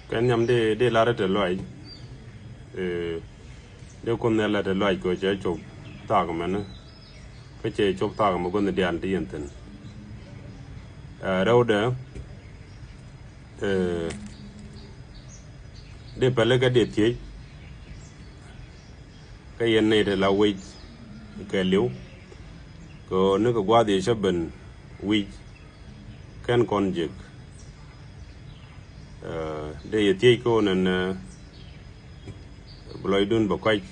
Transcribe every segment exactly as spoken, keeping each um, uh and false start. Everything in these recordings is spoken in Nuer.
Kɛn nyam dee dee lar te lɔac. Dee kun nhial lar te lɔac kɛ cɛ cop thak mɛn. Kä cɛ cop thak mɛ gua̱n diaal ti yɛn thin. Rɛwdɛ dee pɛlɛ kɛ dee thiec. Kä yɛn nɛy te la wec kɛ liw kɛ ni kɛ gua̱a̱th yɛ cä ben wi̱c. Kɛn kɔn jek dee yɛ thiec kä wä nɛn bi lɔcdun bɛ kɔc.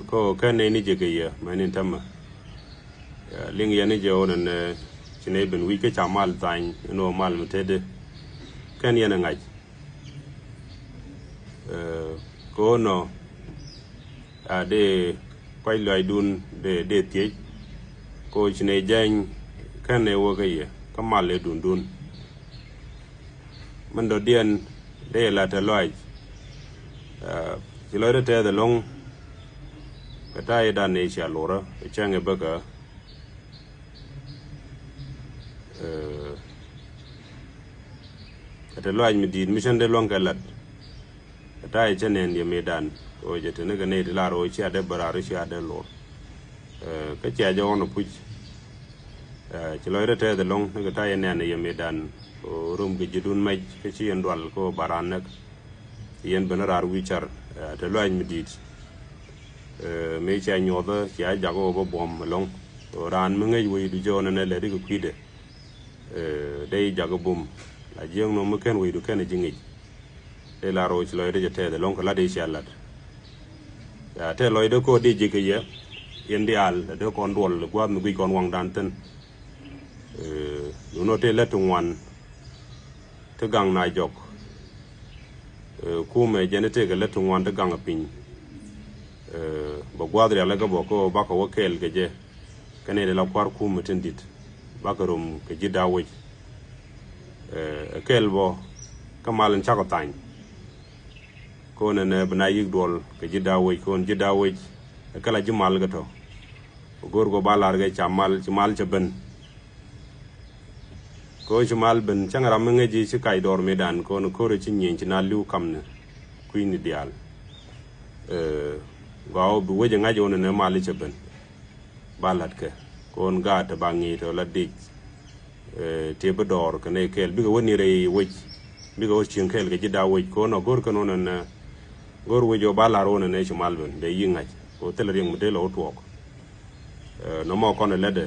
Kä kɛn nɛy ni jek kɛ yɛ mɛn in tämɛ. Liŋ yɛn ni jɛ wä nɛn ci nɛy ben wi̱c kä ca mal thany in wä mal mi tetdɛ. Kɛn yɛn ɛ ŋa̱c kɛ wä nɔ. A dee kɔc luaacdun dee dee thiec. Kɛ wä ci nɛy jɛny kɛn nɛy wä kä yɛ kä mal ɛ dundun. Min dɔ̱diɛn dee la te lɔac. Ci lɔcdä tɛth ɛlɔ̱ŋ kɛ ta̱a̱ i̱ dan nɛy cia lorä cäŋ ɛ bäkä. Ɛ te lɔac mi di̱i̱t mi cän dee luäŋ kɛ lat. Ɛ ta̱a̱ i̱ cä nɛn yɛ mëëdan kɛ ɣöö jɛ te ni kɛ nɛy ti lar ɣöö cia dee bä raar cia dee lor. Kä cia jɛ ɣɔn ɛ puc. Ci lɔcdä tɛth ɛlɔ̱ŋ ni kɛ ta̱a̱ i̱ nɛn yɛ mëëdan kɛ ɣöö rum kɛ ji̱dun mɛc kä ci yɛn dual kɛ ɣöö ba raan näk. Ci yɛn ben raar wi̱i̱ car. Te lɔac mi di̱i̱t mëë cia nyuɔthä cia jak ɣöö bä buɔ̱m ɛlɔ̱ŋ. Kɛ ɣöö raan mi ŋäc wecdu jɛ ɣɔn ɛn ɛ lɛt ikɛ kui̱dɛ. Dee i̱ jak ibum la jiäk nɔm mi kɛn wecdu kɛn ɛ ji̱ ŋic. Dee la ro̱o̱c lɔcdä jɛ tɛth ɛlɔ̱ŋ kɛ lat dee cia lat. Ya tɛth lɔcdä ko̱o̱t dee ji̱ kɛ yɛ yɛn diaal dee kɔn duɔl gua̱a̱th mi guic kɔn waŋdan thi̱n. Duundɛ tëë lät ti ŋuan ti gaŋ na jɔk. Kumɛ jɛn tëëkɛ lät ti ŋuan ti gaŋ a piny. Bɛ gua̱a̱th rialikä bä kä bakɛ wä kɛɛl kɛ jɛ. Kɛn ɛ dee la kua̱r kumɛ tin di̱t bakɛ rom kɛ ji̱ da̱a̱ wec. Ɛ kɛɛl bä kä mal in cakɔ thany. Ko̱n ɛn ɛ bi na yi̱k duɔl kɛ ji̱ da̱a̱ wec ko̱n ji̱ da̱a̱ wec. Ɛ kɛ la ji̱ mal kɛ tɔ. Kɛ go̱o̱r kɛ ba lar kɛ ca mal ci mal cɛ ben. Kɛ ɣöö ci mal ben cäŋ ram mi ŋäc ji̱ ci kac dɔɔr mëëdan ko̱n ko̱r ci nyieny ci na li̱w kamni. Kui̱ni diaal. Gɔaa ɣöö bi wec ɛ ŋa̱c ɣöö nɛnɛ mal cɛ ben. Ba la̱tkɛ ko̱n gaat te ba ŋi̱i̱c tɔ la dic. Tëë bi dɔɔr kɛ nɛy kɛɛl bikɛ wä ni rɛy wec. Bikɛ wä cieŋ kɛɛl kɛ ji̱ da̱a̱ wec ko̱n ɔ go̱r kɛn wä nɛn. Go̱r wec ɔ ba la̱r wä nɛn ɛ ci mal ben dee yi̱ ŋa̱c kɛ wä thilɛ riɛŋ mi dee lɔ wä tuɔɔk. Nɔmɔ kɔn ɛ lätdɛ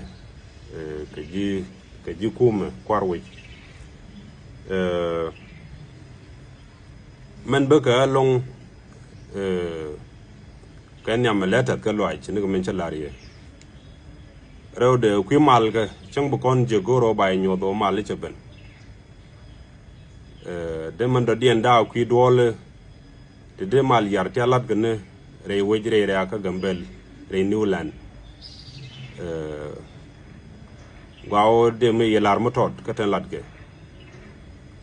kɛ ji̱ kɛ ji̱ kumɛ kua̱r wec. Mɛn bä kɛ ɛlɔ̱ŋ. Kɛ nhiam ɛ lɛ tɛth kɛ luaac ni kɛ min cä la̱r yɛ. Rɛwdɛ kui̱ mal kɛ cäŋ bi kɔn jiäk go̱o̱r ɔ ba yɛ nyuɔth ɔ mal i̱ cɛ ben. Dee mɛn dɔ̱diɛn da̱a̱ kui̱ duɔ̱ɔ̱lɛ. Ti dee mal yar ti a lat kɛ ni rɛy wec rɛy rɛy a kä Gambel rɛy Newland. Gua ɣöö dee mi yɛ lar mi tɔt kä tin lat kɛ.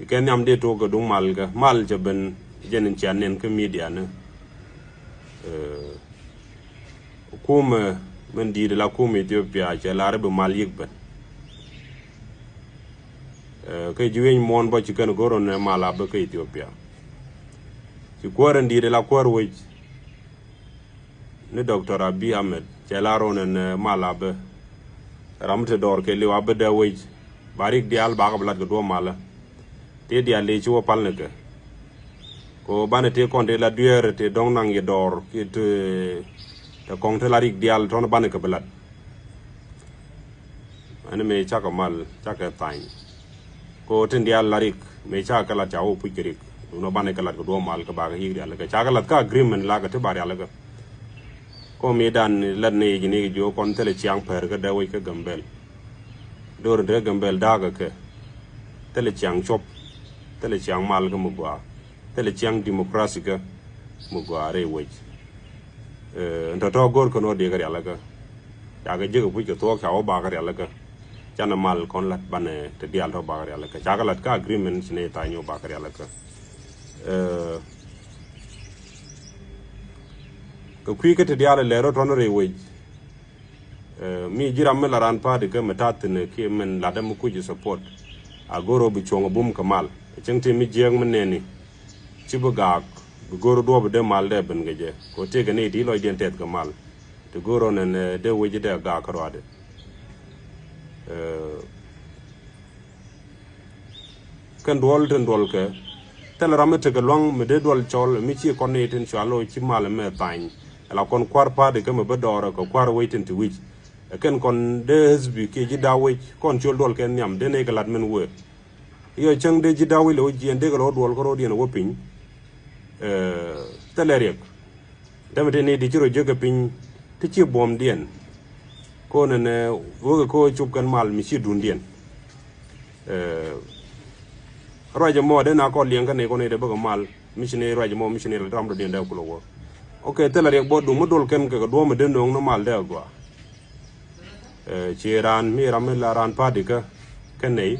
Kɛ nhiam dee tok kɛ duŋ mal kɛ mal cɛ ben jɛn in cia nɛn kä media ni. Kumɛ min di̱i̱t la kumɛ Ethiopia cɛ lar bi mal yik ben. Kä ji̱ wi̱ny muɔ̱ɔ̱n bä ci kɛn go̱r ɣän ɛ mal a bä kä Ethiopia. Ci kuäär in di̱i̱t la kuäär wec ni Doctor Abiy Ahmed cɛ la ro̱n ɛn mal a bä. Ram te dɔɔr kɛ liw a bä dee wec ba rik diaal bakɛ bi lat kɛ duɔ̱ɔ̱p malä. Tëë diaal dee ci wä pal ni kɛ. Kɛ ɣöö banɛ tëë kɔn tëë la dueer tëë dɔ̱ŋ naŋ yɛ dɔɔr kiɛ tëë tɛ kɔŋ te la rik diaal tɔ̱n banɛ kɛ bi lat. Ɛn mëë cakɛ mal cakɛ thany. Kɛ ɣöö tin diaal la rik mëë cakɛ kɛ lat ca wä puc kɛ rik. Duundɛ banɛ kɛ lat kɛ duɔ̱ɔ̱p mal kɛ bakɛ yik diaal kɛ cakɛ lat kä agreement la kɛ ti ba rialikä. Kɔ mëë dan lat ni ji̱ ni ji̱ kɔn thilɛ ciaŋ pɛr kä dee wec kä Gambel. Do̱r in te kä Gambel da̱a̱k kɛ kɛ. Thilɛ ciaŋ cuɔp. Thilɛ ciaŋ mal kä mi gɔaa. Thilɛ ciaŋ democracy kä mi gɔaa rɛy wec. Ɛn tɔ̱tɔ̱ go̱r kɛ nɔ dee kɛ rialikä. Ca kɛ jiäk kɛ puc kɛ thuɔɔk ca wä bakɛ rialikä. Canɛ mal kɔn lat banɛ te diaal tɔ̱ bakɛ rialikä ca kɛ lat kä agreement ci nɛ tha̱a̱ny wä bakɛ rialikä. Kɛ kui̱ kä ti diaal lɛ rɔ tɔn rɛy wec. Mi ji̱ ram mi la ran party kä mi ta̱thi̱n kiɛ min latdä mi kuc support. A go̱r ɔ bi cuɔ̱ŋ a bum kɛ mal. Cäŋ ti mi jiääk mi nɛni ci bi gaak, bi go̱r ɔ duɔ̱ɔ̱p dee mal dee ben kɛ jɛ. Kɛ ɔ tëëkɛ ni ti lɔcdiɛn tɛth kɛ mal. Ti go̱r ɔ nɛn dee wec dee gaak kärɔadɛ. Kɛn duɔl tin duɔl kɛ thilɛ ram mi tekɛ luaŋ mi dee duɔl cɔl mi ci kɔn ni tin cua lo̱ ci mal mɛ thany. Ala kɔn kua̱r pa̱a̱t ikä mi bä dɔɔrä kɛ kua̱r wec tin ti wi̱c. Ɛ kɛn kɔn dee hesbi kiɛ ji̱ da̱a̱ wec kɔn ciöl duɔl kɛ nhiam dee nɛy kɛ la̱t min wëë. Yɔ cäŋ dee ji̱ da̱a̱ wec lɛ wä jiɛn dee kɛ lɔ wä duɔl kä ro̱o̱diɛn wä piny. Thilɛ riɛk. Dämɛ ti ni di ci rɔ jiäk kɛ piny ti ci buɔ̱mdiɛn. Ko nɛnɛ wekɛ ko cop kɛn mal mi ci dundiɛn. Ruacɛ mɔ dee na kɔn liɛŋ kä ni kɔn ni dee bäkɛ mal mi ci ni ruacɛ mɔ mi ci ni ram dɔ̱diɛn dee kulɛ wä. Ok, thilɛ riɛk bɔ dum mi dol kɛn kɛ kɛ duɔ̱mɛ dee no̱o̱ŋ ni mal dee agɔa. Ci raan mi ram mi la raan pa̱a̱t ikä kä nɛy.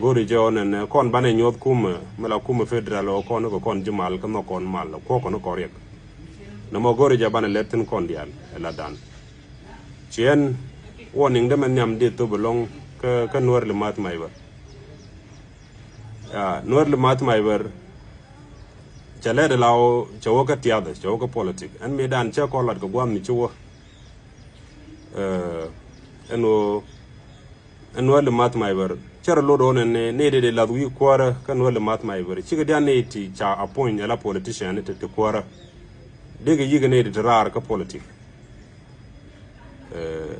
Go̱ri jɛ ɔ nɛn kɔn banɛ nyuɔth kumɛ mi la kumɛ federal ɔ kɔn kɛ kɔn ji̱ mal kä nhɔk kɔn mal kuɔk kɔn kɔn riɛk. Nɔmɔ go̱ri jɛ banɛ lɛt thin kɔn diaal ɛ la dan. Ci ɛn warning dämɛ nhiam di thop ɛlɔ̱ŋ kä, kä Nuäär li math may bär. Ya, Nuäär li math may bär. Cɛ lɛt ɛ la ɔ cɛ wä kä tiathɛ cɛ wä kä politik ɛn mi dan cɛ kɔn lat kɛ guam mi ci wä. Ɛn ɣöö ɛn Nuäär li math may bär cɛ rɔ lot ɣöö nɛ ni dee dee lath wi̱i̱ kuäärä kä Nuäär li math may bär cikɛ dian ni ti ca appoint ala politician ni ti kuäärä. Dee kɛ yikɛ ni ti ti raar kä politik.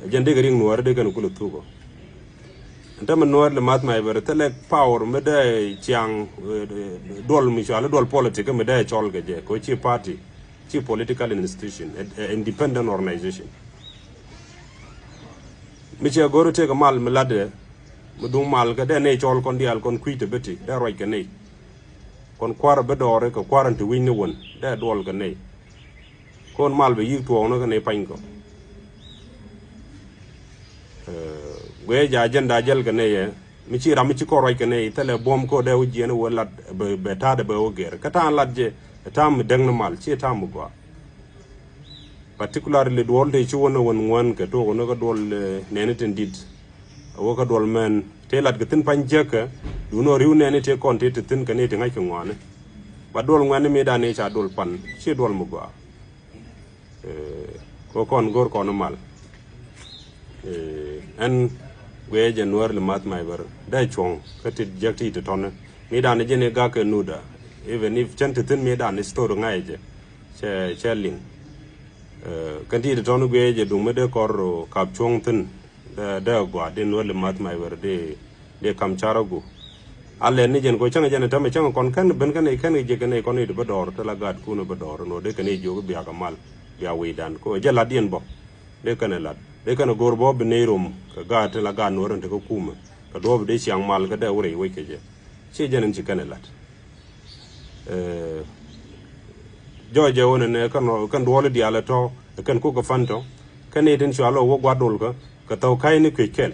Jɛn dee kɛ riŋ Nuäär dee kɛn kulɛ thuk ɔ. Ɛn tämɛ Nuäär li math may bär thilɛ power mi dee ciaŋ duɔl mi cual duɔl politik mi dee cɔl kɛ jɛ kɛ ci party. Ci political institution, a, a independent organization. Mi cɛ go̱r tëëkɛ mal mi latdɛ mi duŋ mal kä dee nɛy cɔl kɔn diaal kɔn kui̱ te beti dee ruac kɛ nɛy. Kɔn kua̱r a bi dɔɔri kɛ kua̱r an te wi̱cni wän dee duɔl kɛ nɛy. Kɔn mal bɛ yi̱k tuɔɔkni kä nɛy panykɔ. Guɛ ja agenda jäl kɛ nɛy ɛ mi ci ram mi ci kɔn ruac kɛ nɛy thilɛ buɔ̱m kɔ dee wä jiɛn wä lat bɛ ta̱a̱dɛ bɛ wä gɛr kä ta̱a̱n lat jɛ ta̱a̱m mi däk ni mal ci ta̱a̱m mi gɔaa. Particularly duɔl tëë ci wä ni wän ŋuän kɛ tuɔk ni kä duɔl nɛni tin dit. A wä kä duɔl mɛn tëë lat kɛ thin pany jiäkä. Duun ɔ ri̱w nɛni tëë kɔn tëë ti thin kɛ ni ti ŋa̱c kɛ ŋuani. Ba duɔl ŋuɛni mi dan ni ca duɔl pan ci duɔl mi gɔaa. Kɛ kɔn go̱r kɔn mal. Ɛn guiɛ jɛ Nuäär li math may bär dee cuɔ̱ŋ kä ti jiäk ti ti tɔ̱ni. Mi dan jɛ ni gak kɛ nuda. Even if cɛn ti thin mi dan ni story ŋa̱cɛ jɛ cɛ cɛ liŋ. Kɛn ti ti tɔ̱ni guiɛ jɛ duŋ mi dee kɔr kap cuɔ̱ŋ thin. Dee dee gua dee Nuäär li math may bär dee dee kam car agu. A lɛn ni jɛn kɔ cäŋ jɛn tämɛ cäŋ kɔn kɛn ben kɛn kɛn jɛ kɛn kɔn i̱ ti bä dɔɔr te la gat kun bä dɔɔr nɔ dee kɛn i̱ jiök biak a mal bia wi̱i̱ dan kɔ jɛ lat diɛn bɔ. Dee kɛn lat dee kɛn go̱r bɔ bi ney rom kɛ gat te la gat Nuäär in te kä kumɛ kɛ duɔɔp dee ciaŋ mal kɛ dee wurɛ i̱ wec kɛ jɛ. Ci jɛn in ci kɛn lat. Jɔɔcɛ wä nɛnɛ kɛn duɔli diaal ɛ tɔ kɛn kuk kɛ fan tɔ kɛn itin cua lɔ wä gua̱t dol kä kɛ thɔw ka̱cni kuec kɛl.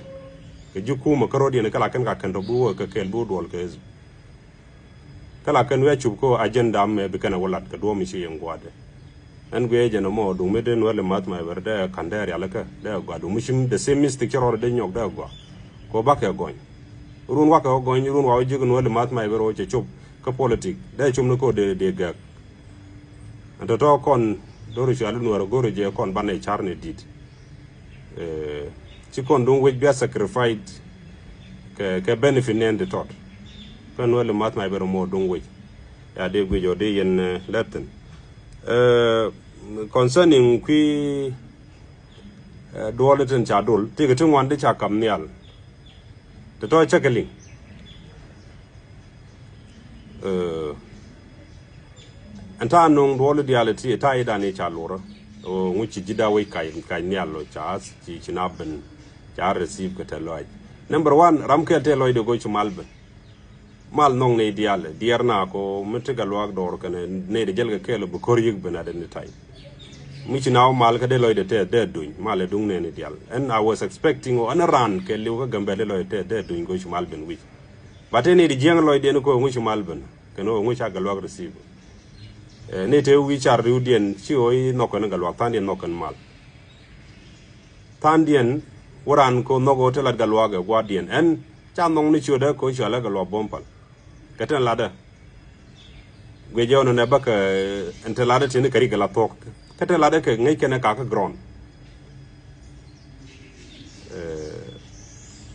Kɛ ji̱ kumä kä ro̱diɛn kɛ la kɛn ka kɛn tɔ bi wä kɛ kɛl bi wä duɔl kɛ hizb. Kä la kɛn wi̱i̱ a cup kä agenda mɛ bi kɛn ɛ wä lat kɛ duɔ̱ɔ̱m i̱ ci yɛn gua̱a̱tdɛ. Ɛn guiɛ jɛn ɛmɔ duŋ mi dee Nuäär li math may bär dee ka̱n dee rialikä dee gɔaa duŋ mi cim the same mistake cä rɔɔdɛ dee nyɔk dee gɔaa. Kɛ wä bakɛ gɔny. Run wakɛ wä gɔny run wa wä ji̱k Nuäär li math may bär wä cɛ cop kä politik dee cop ni kɛ wä dee dee gɛk. Ɛn tɔ̱tɔ̱ kɔn do̱r cuali Nuäär go̱r jɛ kɔn banɛ car ni dit. Ci kɔn duŋ wec bia sacrifice kɛ kɛ benefit nɛn ti tɔt. Kɛ Nuäär li math may bär mɔ duŋ wec. Ya dee guic ɔ dee yɛn lɛthin. Concerning kui̱ duɔl tin ca dol ti kɛ ti ŋuan di ca kam nhial. Ti tɔ cä kɛ liŋ. Ɛn ta̱a̱ nuŋ duɔl diaal ti ta̱a̱ i̱ dan i̱ ca lurä. Ŋu ci ji̱ da̱a̱ wec kac kac nhial lɔ ca ci ci na ben ca receive kɛ tɛ lɔac. Number one ram kɛl tɛ lɔcdɛ go̱ ci mal ben. Mal nhɔŋ nɛy diaal diɛɛr na ko mi ti Gatluak dɔɔr kɛnɛ nɛy di jäl kɛ kɛɛl bi ko̱r yik ben adɛ ni tay. Mi ci na wä mal kä dee lɔcdɛ tɛ dee duny mal ɛ duŋ nɛni diaal. And I was expecting ɔ ɛn raan kɛ liw kä Gambɛl dee lɔcdɛ tɛ dee duny ko ci mal ben wi̱c. But ɛn nɛy di jiɛŋ lɔcdiɛn ko ŋuc ci mal ben kɛn ɔ ŋuc ca Gatluak receive. Ni te wi̱i̱ car riwdiɛn ci ɣöö i̱ nhɔk kɛn Gatluak tha̱a̱ŋdiɛn nhɔk kɛn mal. Tha̱a̱ŋdiɛn wä raan kɛ ɣöö nhɔk ɣöö te lat Gatluak ɛ gua̱a̱thdiɛn ɛn Ca nhɔŋ ni ciötdä kɛ ɣöö cua lɛ kɛ luɔp buɔ̱m pal. Kɛ tɛn latdä. Guic jɛ ɣän nɛ bä kɛ ɛn te latdä tini kɛ rik kɛ la thuɔ̱k. Kɛ te latdä kɛ ŋäc kɛnɛ kakä ground. Eh,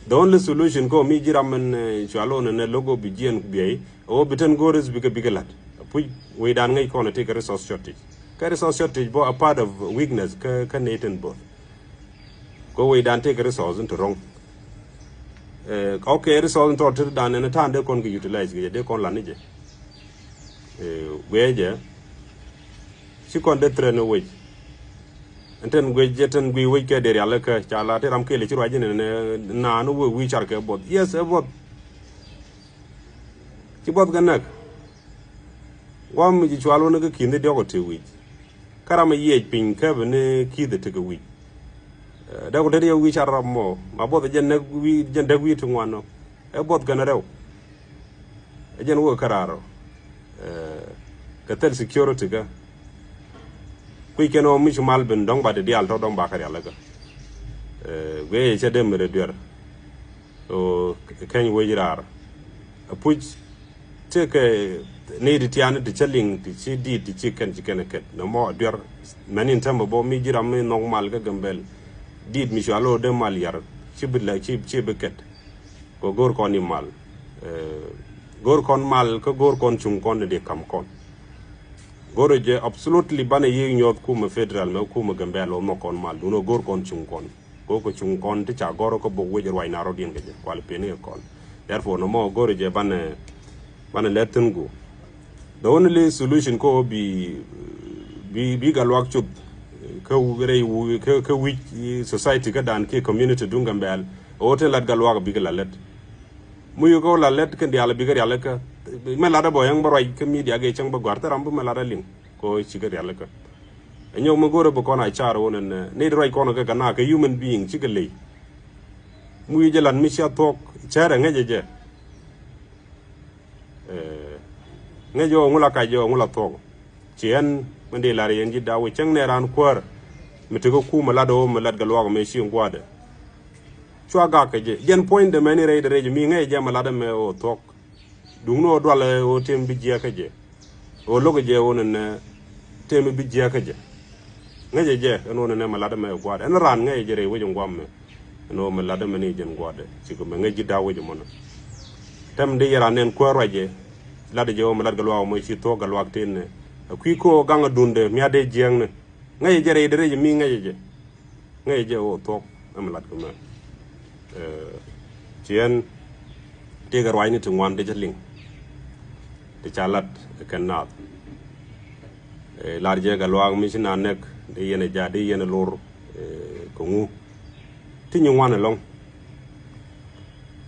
the only solution kɛ ɣöö mi ji̱ ram ɛn, eh, cua lo̱n ɛn ɛ lo̱k ɣöö bi jiɛn biɛy ɣöö bi tɛn go̱o̱r is bikɛ bikɛ la̱t. Puc wecdan ŋäc kɔn ɛ tekɛ resource shortage. Kɛ resource shortage bä a part of weakness kä, kä nɛy tin bo̱th. Kɛ wecdan tekɛ resource in te ro̱ŋ. Eh, okay, resource in tɔt te dan ɛn ta̱a̱n dee kɔn kɛ utilize kɛ jɛ dee kɔn la̱t ni jɛ. Eh, guiɛ jɛ. Ci kɔn dee threat ni wec. Ɛn tɛn guic jɛ tɛn guic wec kɛ dee rialikä ca la te ram kɛɛl ci ruac jɛ ni naan wec wi̱i̱ car kɛ buɔth. Yes, ɛ buɔth. Ci buɔth kɛ näk. Guam mi ci cual wä ni kä ki̱n thi diɔk ɔ te wi̱c. Kä ram a yiɛc piny käp ni ki̱th a tekɛ wi̱c. Eh, dee ku te diɔk wi̱i̱ car ram mɔ ma buɔth jɛ näk wi̱i̱ jɛ näk wi̱i̱ ti ŋuan nɔ. Ɛ buɔth kɛn rɛw. Ɛ jɛn wä kä raar ɔ. Eh, kɛ thil security kä. Kui̱ kɛn ɔ mi ci mal ben dɔ̱ŋ ba ti diaal tɔ dɔ̱ŋ ba kä rialikä. Eh, guiɛ cɛ dee mi rɛ duer. So keny wec raar. A puc tekɛ ni ti tiani ti cä liŋ ti ci diit ti ci kɛn ci kɛn ɛ kɛt. Nɔmɔ a duer mɛn in tɛmɛ bɔ mi ji̱ ram mi nhɔk mal kä Gambɛl. Diit mi cua lo̱o̱ dee mal yar ci bi lɛ ci, ci bi kɛt. Kɛ go̱o̱r kɔn i̱ mal. Eh, go̱o̱r kɔn mal kä go̱o̱r kɔn cuŋ kɔn ni di kam kɔn. Go̱o̱r jɛ absolutely banɛ yiëë nyuɔth kumɛ federal mɛ kumɛ Gambɛl ɔ nhɔk kɔn mal. Duno go̱o̱r kɔn cuŋ kɔn. Go̱o̱r kɛ cuŋ kɔn ti ca gɔ̱r kä bok wec ruac na rɔ̱diɛn kɛ jɛ kual peni kɛ kɔn. Therefore nɔmɔ go̱o̱r jɛ banɛ, banɛ lɛt thin gu. The only solution kä bi, bi, bi Gatluak cuth kä rɛy wu kä, kä wi̱c society kä dan kiɛ community duŋ Gambɛl. Ɣöö tin lat Gatluak bikɛ la lät. Muyu kä la lät kɛn diaal bikɛ rialikä. Mɛ lat a bɔ yɛŋ bä ruac kä media gɛ cäŋ bä gua̱r thil ram bä mɛ lat a liŋ. Kɛ ɣöö cikɛ rialikä. Ɛ nyɔk mi go̱rɛ bi kɔn a car wun ɛn ni ruac kɔn kɛ kɛ na kɛ human being cikɛ ley. Muyu jɛ lat mi cia thuɔk cɛrɛ ŋäcɛ jɛ. Eh, ŋäc ɣöö ŋu la kac ɣöö ŋu la thuɔk. Ci ɛn mi dee lar yɛn ji̱ da̱a̱ wä cäŋ nɛ raan kuäär. Mi tekɛ kumɛ lat ɣöö mi lat Gatluak mëë ci ŋua̱dɛ. Cua gak kɛ jɛ jɛn puɔ̱nydɛ mɛni rɛydɛ rɛy jɛ mi ŋäcɛ jɛ mi lat ɛmɛ ɣöö thuɔk. Duŋni ɣöö dualɛ ɣöö tëë mi bi jiääk kä jɛ. Ɣöö lo̱kɛ jɛ ɣöö nɛnɛ tëë mi bi jiääk kä jɛ. Ŋäcɛ jɛ ɛn ɣöö nɛnɛ mi lat ɛmɛ ɛ gua̱a̱r ɛn raan ŋäcɛ jɛ rɛy wec in gua̱a̱r mɛ. Ɛn ɣöö mi lat ɛmɛ ni jɛn gua̱a̱r dɛ cikɛ mɛ ŋäc ji̱ da̱a̱ wec ɛmɔnɔ. Tɛm di yɛ raan nɛn kuäär ruacɛ. Latdɛ jɛ ɣöö mi lat Gatluak ɛmɔ ci thuɔ̱k Gatluak tëë nɛ. Ɛ kui̱ ko̱o̱k gaŋ ɛ duundɛ mi a dee jiääk nɛ. Ŋäcɛ jɛ rɛy dee rɛy jɛ mi ŋäcɛ jɛ. Ŋäcɛ jɛ ɣöö thuɔ̱k ɛmɛ lat kɛ mɛ. Eh, ci ɛn tëëkɛ ruacni ti ŋuan dee cä liŋ. Ti ca lat ɛ kɛn naath. Eh, lar jɛ Gatluak mi ci na nɛk dee yɛn ɛ jaat dee yɛn ɛ lor, eh, kɛ ŋu. Ti nyi ŋuan ɛlɔ̱ŋ.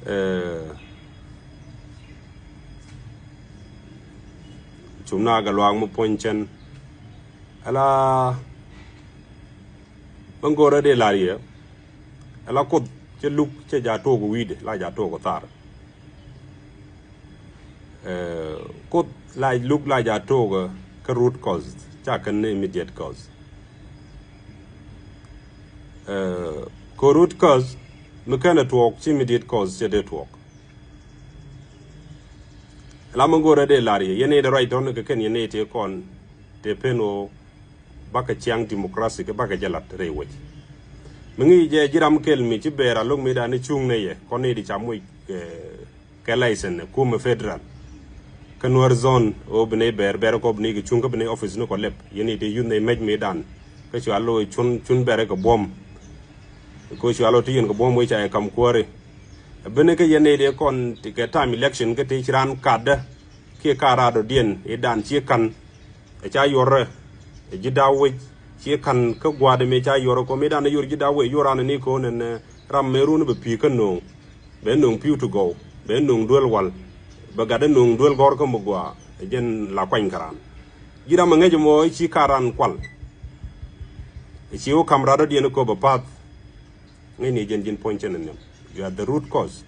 Eh, cum na Gatluak mi puɔ̱ny cɛn. Ala bä ŋo̱rä dee lar yɛ. Ala Kuoth cɛ luk cɛ ja took wi̱i̱dɛ la ja took thar. Eh, Kuoth la luk la ja took kä root cause ca kɛn immediate cause. Eh, kɛ root cause mi kɛn ɛ tuɔɔk ci immediate cause cɛ dee tuɔɔk. Ala mi go̱o̱rä dee lar yɛ yɛn i̱ dee ruac tɔn kɛ kɛn yɛn i̱ tëë kɔn tëë pen ɣöö bakɛ ciaŋ democracy kɛ bakɛ jɛ lat rɛy wec. Mi ŋi̱i̱c jɛ ji̱ ram kɛl mi ci bɛɛr a lo̱k mi dan i̱ cuŋ nɛ yɛ kɔn i̱ di ca moc, eh, kɛ license kumɛ federal. Kä Nuer zone ɣöö bi nɛy bɛɛr bɛɛr kɔ bi nɛy kɛ cuŋ kä bi nɛy office ni kɔ lɛp yɛn i̱ di youth nɛy mɛc mi dan. Kä cua lo̱ cun cun bɛɛr kɛ buɔ̱m. Kä cua lo̱ ti yɛn kɛ buɔ̱m wec ca yɛ kam kuääri. Bini kä yɛn nɛy dee kɔn ti kɛ time election kä ti ci raan katdä kiɛ ka raadɔdiɛn i̱ dan ci ka̱n. Ɛ ca yuɔrɛ ɛ ji̱ da̱a̱ wec ci ka̱n kä gua̱a̱dɛ mëë ca yuɔrɛ kɔ mëë dan ɛ yuɔr ji̱ da̱a̱ wec yuɔr raan ni ko̱n ɛn, eh, ram mëë run bɛ pi̱i̱ kä no̱o̱ŋ. Bɛ no̱o̱ŋ pi̱w ti gɔw bɛ no̱o̱ŋ duel wal. Bɛ gatdɛ no̱o̱ŋ duel gɔr kä mi gua̱a̱ ɛ jɛn la kuany kä raan. Ji̱ ram ɛ ŋäc ɛmɔ i̱ ci ka raan kual. Ɛ ci wä kam raadɔdiɛn i̱ köp ɛ path. Ŋäcni jɛn ji̱n puɔ̱ny cɛn ɛ nhiam. You are the root cause.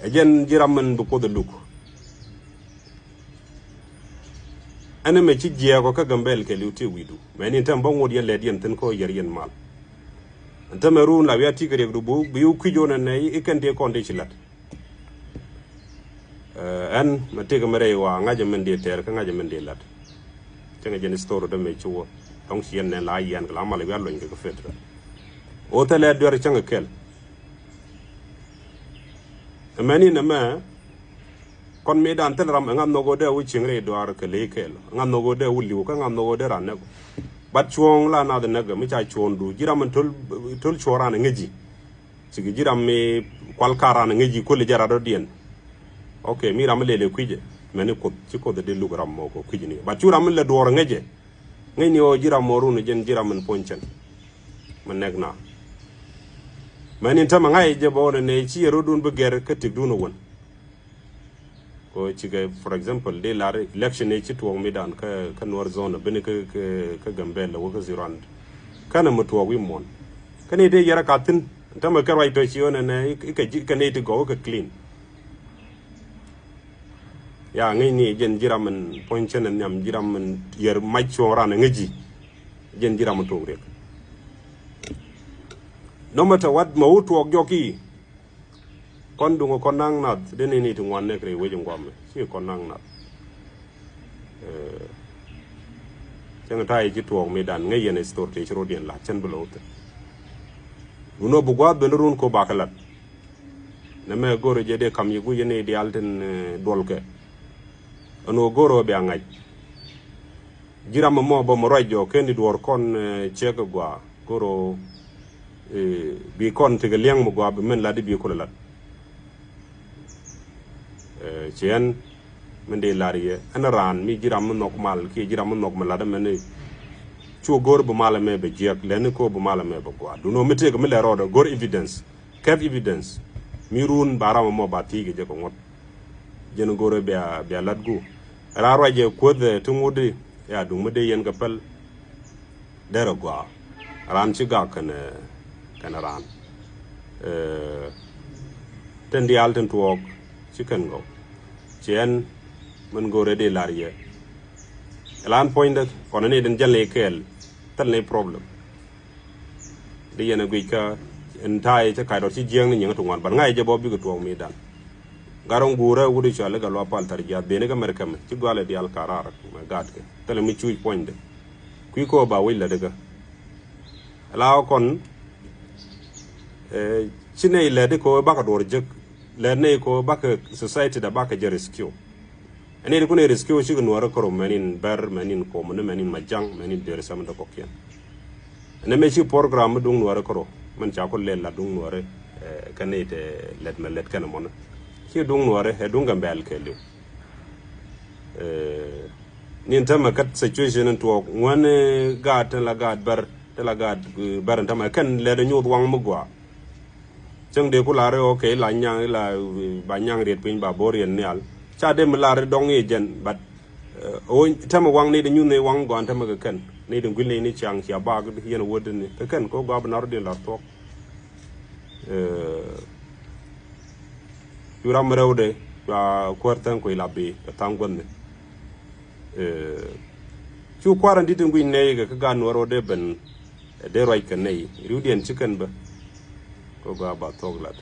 Ɛ jɛn ji̱ ram min bi Kuoth ɛ luk. Ɛn ɛmɛ ci jiɛɛk ɔ kä Gambɛl kɛɛliw ti wi̱i̱du mɛn in tɛm bä ŋot yɛn lɛt yɛn thi̱n kä ɔ yɛr yɛn mal. Ɛn tämɛ run la wiaa ti kɛ riɛkdu bi, bi wä kui̱c wä nɛnɛ i̱ kɛn ti kɔn ti ci la̱t. Ɛn mɛ tëëkɛ mɛ rɛy wa ŋa̱cä mɛn dee tɛɛr kä ŋa̱cä mɛn dee la̱t. Cäŋɛ jɛn story dämɛ ci wä tɔŋ ci yɛn nɛn la yiɛn kɛ la mal wiaa luɔny kɛ kɛ federal. Wä thilɛ duer cäŋɛ kɛl. Ɛmɛni nɛmɛ kɔn mëëdan thil ram ɛŋa nhɔk ɣöö dee wä cieŋ rɛy duaar kɛ ley kɛɛl, ɛŋa nhɔk ɣöö dee wä li̱w kä ɛŋa nhɔk ɣöö dee ran näk. Bat cuɔ̱ɔ̱ŋ la nath näk mi ca cuɔ̱ɔ̱ŋdu ji̱ ram ɛn to̱l, to̱l cuɔ̱ɔ̱ŋ ran ɛ ŋäci. Cikɛ ji̱ ram mi kual kar ran ɛ ŋäci kuäli jɛ rat rɔ̱diɛn. Ok, mi ram mi lɛl ɛ kui̱cɛ mɛni Kuoth ci Kuoth ɛ dee luk ram mɔ kɛ kui̱cɛ ni. Bat cu ram mi lɛ duɔ̱ɔ̱r ɛ ŋäcɛ. Ŋäcni ɣöö ji̱ ram mɔ run ɛ jɛn ji̱ ram ɛn puɔ̱ny cɛn. Mɛ nɛk na mɛn in tämɛ ŋa̱c jɛ bä wä nɛ nɛ ci yɛ rotdun bi gɛr kä tikdun ɛ wän. Kɛ cikɛ, for example, dee lar election ëë ci tuɔɔk mi dan kä, kä Nuer zone, bini kä, kä, kä Gambela wä kä Zirand. Känɛ mi tuɔɔk wi̱i̱ muɔ̱n. Kä ni dee yɛrɛ ka thi̱n, tämɛ kɛ ruac tɔ ci ɣän ɛnɛ, ikɛ, ikɛ ni ti gɔw ikɛ clean. Ya ŋäcni jɛn ji̱ ram min puɔ̱ny cɛn ɛ nhiam, ji̱ ram min yɛr mac cuɔ̱ɔ̱ŋ ran ɛ ŋäci. Jɛn ji̱ ram min tuɔɔk riɛk. No matter what, ma wä tuɔɔk jɔk i̱. Kɔn duŋ kɔn naŋ nath dee ni ni ti ŋuan nɛk rɛy wec in guamɛ ci kɔn naŋ nath. Cäŋ ta̱a̱ ci tuɔɔk mi dan ŋäc yɛn story ti ci rot yɛn la̱t cɛn bi lo̱o̱th. Duno bi gua̱a̱th ben run ko bakä lat. Nɛ mɛ go̱r jɛ dee kam yi guic yɛn i̱ diaal tin duɔlkɛ. Ɛn ɣöö go̱r ɣöö bia ŋa̱c. Ji̱ ram ɛmɔ bä mɛ ruac jɔɔk kɛn i̱ duɔ̱ɔ̱r kɔn ciek ɛ gɔaa go̱r ɣöö bi kɔn tekɛ liɛŋ mɛ gɔaa bi mɛn lat i̱ bi kulɛ lat. Ci ɛn mɛn dee lar yɛ ɛn raan mi ji̱ ram mi nhɔk mal kiɛ ji̱ ram mi nhɔk mɛ lat ɛmɛn i̱ cu go̱r bi mal ɛmɛ bɛ jiɛk lɛni ko bi mal ɛmɛ bɛ gɔaa duno mi tëëk mi lɛ rɔɔdɛ go̱r evidence. Kɛp evidence mi run ba ram ɛmɔ ba thiec kɛ jɛ kɛ ŋuɔ̱t. Jɛn go̱rɛ bia, bia lat gu. Raa ruacɛ kuoth ɛ ti ŋut i̱ ya duŋ mi dee yɛn kɛ päl. Derɛ gɔaa. Raan ci gak kɛn, kɛn raan. Tin diaal tin tuɔɔk ci kɛn gɔw. Ci ɛn min go̱rɛ dee lar yɛ. Ɛ lan puɔ̱nydä kɔn ni din jäl ni kɛɛl. Thil ni problem. Di yɛn a guic kä ɛn ta̱a̱ cä kac rɔt ci jiäŋni nyiŋä ti ŋuan ban ŋa̱c jɛ bɔ bikɛ tuɔɔk mi dan. Gat rɔ̱ŋ guurä wut i̱ cɔal i̱ gat luaak pal thar jiath ben ikä mɛr kɛmɛ ci gualɛ diaal ka raar mɛ gat kɛ thilɛ mi cuuc puɔ̱nydɛ. Kui̱ kɔ ba wec lät ikä. Ala kɔn ci nɛy lät ikä bakɛ duɔr jek lät nɛy kɔ bakɛ society da bakɛ jɛ rescue. Ɛn iri kun iri skiw cik nuɔrɛ koro mɛn in bɛr mɛn in kom ni mɛn in majang mɛn in deri sɛm dɔkɔkiɛn. Ɛn ɛmɛ ci program mi duŋ nuɔrɛ koro mɛn ca ku lɛl la duŋ nuɔrɛ kɛn it lɛt mɛ lɛt kɛn mɔnɛ. Ci duŋ nuɔrɛ ɛ duŋ Gambɛl kɛɛliw. Nin tämɛ kat situation in tuɔɔk ŋuɛn gaat tin la gaat bɛr tin la gaat bɛr in tämɛ kɛn lɛt nyuuth waŋ mi gɔaa. Cäŋ dee ku lar i̱ okay la nyaŋ la ba nyaŋ riet piny ba bo̱o̱r yɛn nhial. Ca dee mi lar i̱ dɔŋ i̱ jɛn but tämɛ waŋ ni di nyuth ni waŋ gɔan tämɛ kɛ kɛn ni di guil ni ni ciaŋ cia bak yɛn wot ni kɛ kɛn kɛ gɔaa bi nar di lar thuɔk. Cu ram rɛwdɛ cua kuäär tha̱a̱ŋ kui̱ la bi kɛ tha̱a̱ŋ guäthni. Cu kua̱r in di̱t in guic nɛy kɛ kä gaat nuɔr rɔ dee ben. Ɛ dee ruac kɛ nɛy riwdiɛn ci kɛn bä. Kɛ gɔaa ba thuɔk lat.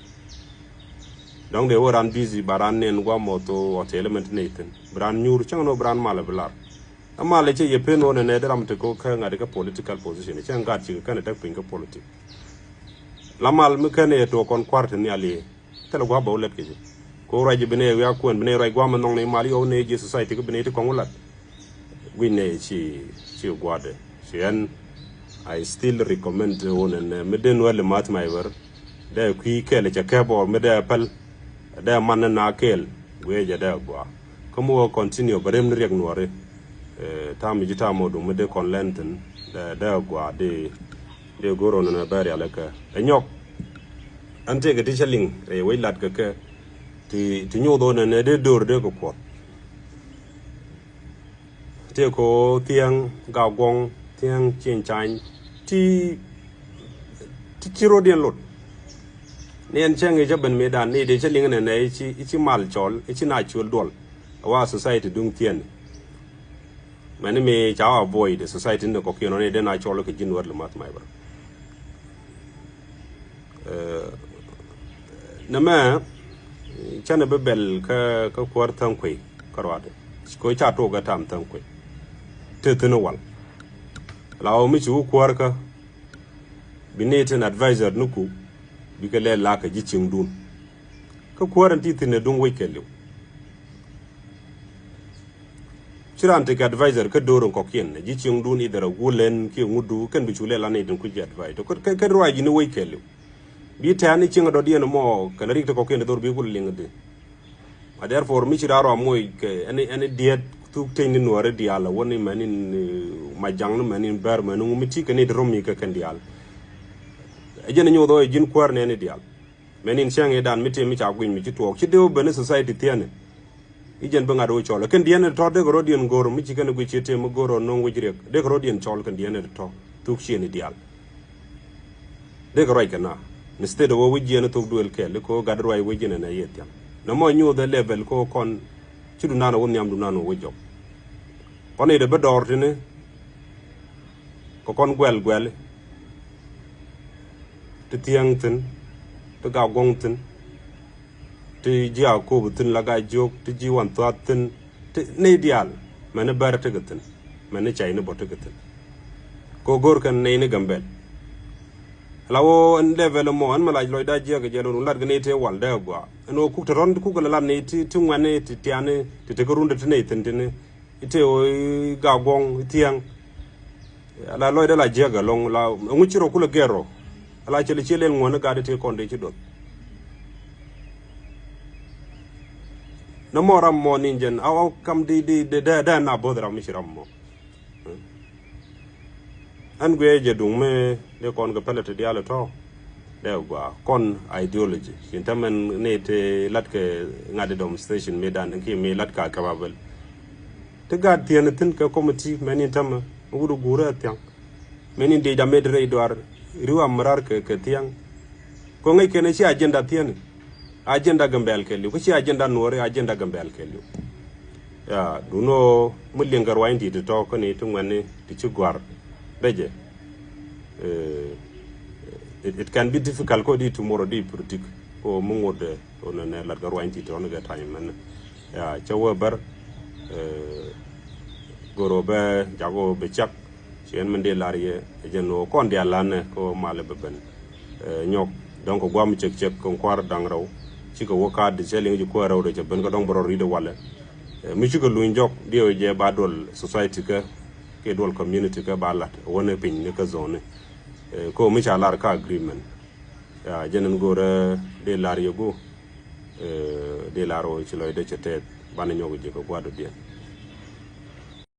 Dɔ̱ŋ dee wä ran busy ba ran nɛn guam mɔ thok hotel mɛn ti nɛy thi̱n bi ran nyuur cäŋ nɔ bi ran mal bi lar. Ɛ mal cɛ yɛ pen wä nɛ nɛ dee ram ti kɔ kä ŋa̱t kä political position cäŋ gaat ci kɛ kɛn ɛ tek piny kä politic. La mal mi kɛn ɛ yɛ tuɔk kɔn kua̱r ti nhial yee. Thilɛ gua̱a̱p bɛ wä lɛt kɛ jɛ. Ko ruac bi nɛ wiak kuɛn bi nɛ ruac gua̱a̱p mi nhɔŋ ni mal yɔw nɛ ji̱ society kä bi nɛ ti kɔŋ wä lat. Guic nɛ ci ci gua̱a̱dɛ ci ɛn. I still recommend wun ɛn mi den wä lɛ math my wär. Dɛ kui̱ kɛl cɛ kɛp ɔ mi dɛ pɛl. Dɛ man ni na kɛl guiɛ jɛ dɛ gua̱a̱. Kä mi wä continue bɛ rem ni riɛk nuɔri. Tam mi ji̱ tam ɔ duŋ mi dee kɔn lɛn thin dɛ dɛ gua̱a̱ dee. Dee go̱r ɔ nɛn ɛ bɛ rial ɛ kɛ ɛ nyɔk. Ɛn tëëkɛ ti cä liŋ rɛy wec lat kɛ kɛ ti ti nyuuth ɣän ɛn ɛ dee do̱r dee kɛ kuɔth. Tëëkɛ ɣöö thiäŋ gak guɔ̱ŋ thiäŋ cieŋ cany ti ti ci rot yɛn lot. Ni ɛn cäŋ i̱ cä ben mëëdan ni dee cä liŋ ɛn ɛn ɛ i̱ ci mal cɔl i̱ ci na cuël duɔl. Ɛ wa society duŋ thiɛn. Mɛni mi ca avoid society ni kɔkiɛn ɔ ni dee na cɔl kɛ ji̱n wär li math my brother. Nɛmɛ canɛ bi bɛl kä kä kuäär Thäŋ Kuey kä ruaadɛ. Ko ca tuɔk ɛ tam Thäŋ Kuey te thi̱n wal. La ɣöö mi ci wä kuäär kä bi ni tin advisor ni ku bikɛ lɛ la kɛ ji̱ cieŋdun. Kä kuäär in ti thi̱n ɛ duŋ wec kɛ liw. Ci raan tekɛ advisor kä do̱r in kɔkiɛn ji̱ cieŋdun, idhɛr a wulɛn kiɛ ŋutdu kɛn bi cu lɛ la ni tin ku ji̱ advisor kä ruac ji̱ ni wec kɛ liw. Bi tɛ̈ni cieŋ dɔ̱diɛn mɔ kɛn rik ti kɔkiɛn ti dhor bi kul liŋ di. A therefore mi ci raar rɔ moc kɛ ɛn ɛn diɛt thuk teny ni nuɔri diaal a wä ni mɛn in majaŋ ni mɛn in bɛr mɛn in ŋu mi ti kɛ ni ti rom mi kɛ kɛn diaal. Ɛ jɛn nyoth ɔ ɛ ji̱n kuäär nɛni diaal. Mɛn in cäŋ idan mi ti mi ca guic mi ci tuɔɔk ci dee wä ben ni society thiɛni. I̱ jɛn bi ŋa̱t wä cɔl kɛn diɛn ɛ tɔ̱ dee kɛ rɔ̱diɛn go̱r mi ci kɛn guic ci tëë mi go̱r ɔ no̱o̱ŋ wec riɛk dee kɛ rɔ̱diɛn cɔl kɛn diɛn ɛ tɔ̱ thuk ciɛni diaal. Dee kɛ ruac kɛ na ni state wä wi̱c jiɛn thok duël kɛl i̱ ko gat ruac wi̱c jiɛn ɛn ɛ yɛ thiaŋ. Nɛ mɔ nyuuth ɛ level ko kɔn ci dunan wä nhiam dunan wä jɔk. Kɔn i̱ dee bi dɔɔr tini kɛ kɔn guɛl guɛl ti thiaŋ thin ti gak guɔŋ thin ti ji̱ a kop thin la gak jiök ti ji̱ wan thuath thin ti ney diaal mɛn ni bɛr ti kɛ thin mɛn ni cay ni bɔ ti kɛ thin. Ko go̱r kɛn ney ni Gambɛl. La wä ɛn level mɔ ɛn mɛ lac lɔcda jiɛk jɛ lun lat kɛ ni te wal dee gua ɛn wä kuk te rɔn kuk kɛ la lat ni ti ti ŋuɛni ti tiani ti te kɛ run ti ti ni thin tini. Ite wä i gak guɔŋ i thiɛŋ. Ala lɔcda la jiɛk ɛlɔŋ la ɛŋu ci rɔ kulɛ gɛr rɔ. Ala cɛ li ci lel ŋuɔni gat ti kɔn de ci duɔth. Nɛ mɔ ram mɔ ni jɛn a wä kam di di dee dee na both ram mi ci ram mɔ. Ɛn guiɛ jɛ duŋ mi dee kɔn kɛ pɛlɛ ti diaal tɔ dee gua kɔn ideology cin tämɛ ni ti lat kɛ ŋa̱t di demonstration mi dan ki mi lat ka kɛ babel. Ti gaat thiɛn thin kɛ committee mɛn in tämɛ mi wut guurɛ thiaŋ mɛn in diec amit rɛy duar riw am rar kɛ kɛ thiaŋ. Ko ŋäc kɛn ci agenda thiɛn. Agenda Gambɛl kɛɛliw kä ci agenda Nuɔri agenda Gambɛl kɛɛliw. Ya duno mi liŋ kɛ ruany ti ti tɔ kä ni ti ŋuɛni ti ci guar. Bɛ jɛ. It can be difficult ko di tomorrow di politik ko mi ŋut de ko nɛ lat kɛ ruany ti tɔ ni kɛ tany mɛn. Ya cɛ wä bär. Goro bɛ jako bɛ cak. Ci ɛn min dee lar yɛ ɛ jɛn ɣöö kɔn diaal lanɛ kä ɣöö malɛ bɛ ben. Nyɔk dɔ̱ŋ kɛ guam cek cek kɛ kua̱r da̱ŋ rɛw. Cikɛ wä kaat di cɛ liŋ ji̱ kuäär rɛw dee cɛ ben kä dɔ̱ŋ bɛ rɔ ri̱t ɛ walɛ. Mi cikɛ luny jɔk diɛ wee jɛ ba duɔl society kä kiɛ duɔl community kä ba lat ɛ wä ni piny ni kä zone ni. Kä ɣöö mi ca lar kä agreement. Ya jɛn in go̱rɛ dee lar yɛ go̱. Dee lar ɣöö ci lɔcdɛ cɛ tɛth banɛ nyɔk ji̱ kɛ gua̱dɔdiɛn.